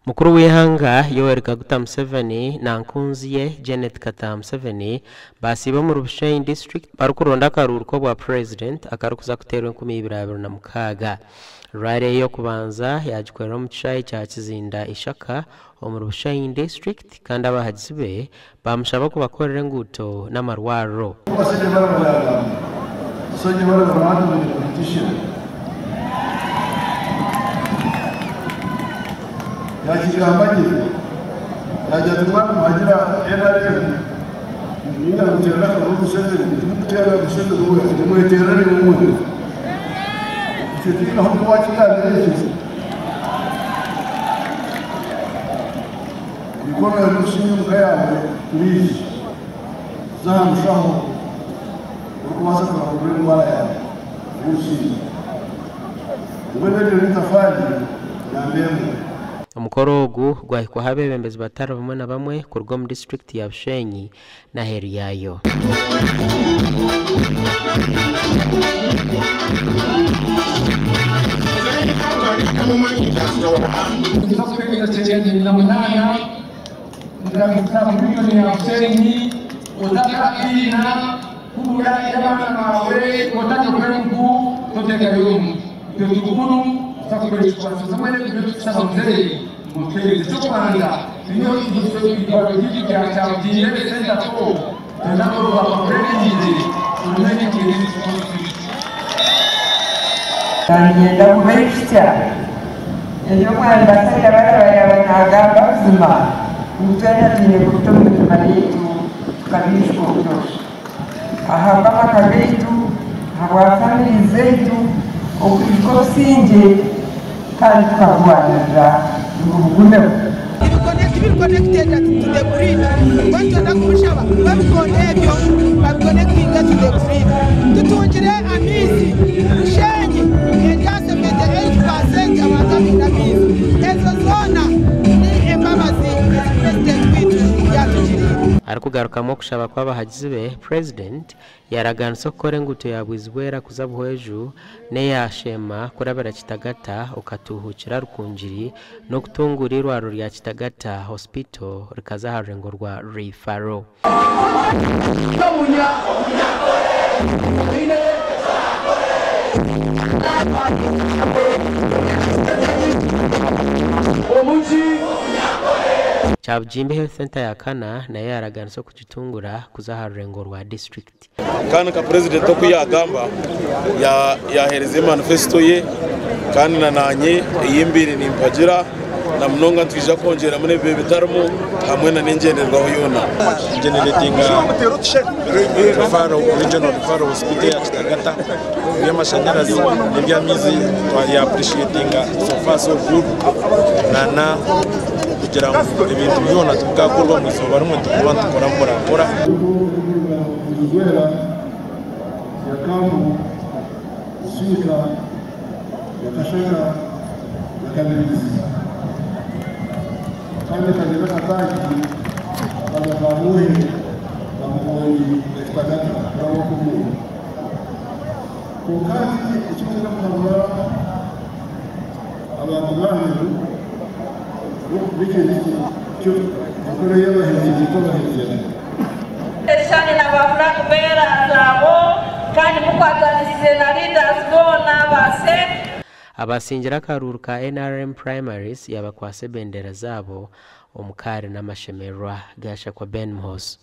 Mukuru w'eihanga Yoweri Kaguta Museveni na nkunzi ye Janet Kataha Museveni basiiba omuri Bushenyi district barikuronda akaruuru k'obwa Purezidenti akarikuza kuteerwa 2026. Rally ey'okubanza yagikorera omu kishaayi kya Kizinda Ishaka omuri Bushenyi district kandi abahagizi be bamushaba kubakorera enguuto n'amarwariro. Yakigambagire yagira muhagira NRM ninga mutera Museveni mutera Museveni we mwetera ni umwe icyo tikina ho kuwakiganira ekyo ikona rusinyo mukayawe please zamushaho urikubaza kurahura indwara yawe rusinyo ubwo rero nitafari yambemwe. Omukoro ogu gwahikwaho abeebembezi batari bamwe na bamwe kuruga omu disitulikiti ya Bushenyi n'aheeru yaayo. Nagenda kubaikya ebyo omwana basajja barabaraba nagamba buzima ngu twena twine kuruta omu mitima yaitu tukabiishuka obutosha ahabw'amaka gaitu, ahabwa family zaitu, okwijuka obusingye kandi tukarwanirira ngu bugumeho. Connected to the grid. Twenda kumushaba babikona ebyo babiconnectinga to the grid. Tutungire amaizi Bushenyi erya 78% abantu abaine amaizi. Ezo zoona ni embabazi ezi Purezidenti waitu yatugiriire. Arikugarukamu okushaba kw'abahagizi be, Purezidenti yaraganisa okukora enguuto ya Bwizibwera kuza Buhweju n'eyashema kurabira Kitagata okatuuhukira Rukungiri n'okutungura eirwariro rya Kitagata Hospital rikaza aha rurengo rwa Referral. Kyabugimbe Health Center ya kana nayo yaraganisa okugitungura kuza aha rurengo rwa district. Kandi nka Purezidenti oku yagamba yahereza manifesto ye kandi na nanye eyimbiri nimpagira na munonga ntwija kongeramo n'ebibe bitarimu hamwe na n'engenderwaho yoona. Generating referral, regional referral hospital ya Kitagata eby'amashanyarazi n'eby'amaizi twari appreciating so far so good nana kugira ngu ebintu byona tukakorwa mu izooba rimwe tukuba nitukora mpora mpora. Bwizibwera Yakambu Busiika Yakashaka Yakabirizi kandi kagira akataki kaza Kabuhe na Muhongi na Kitagata kuraba konka ekikunda kuhabura abantu banyu biki cyo akora y'abahinzi ko bahinzi cyane na ba flag bearers abo kandi mukwatanisize na leaders bona base. Abasingira akaruuru ka NRM primaries yabakwasa ebendera zaabo omukaari n'amashemererwa gashakwa Ben Muhozi.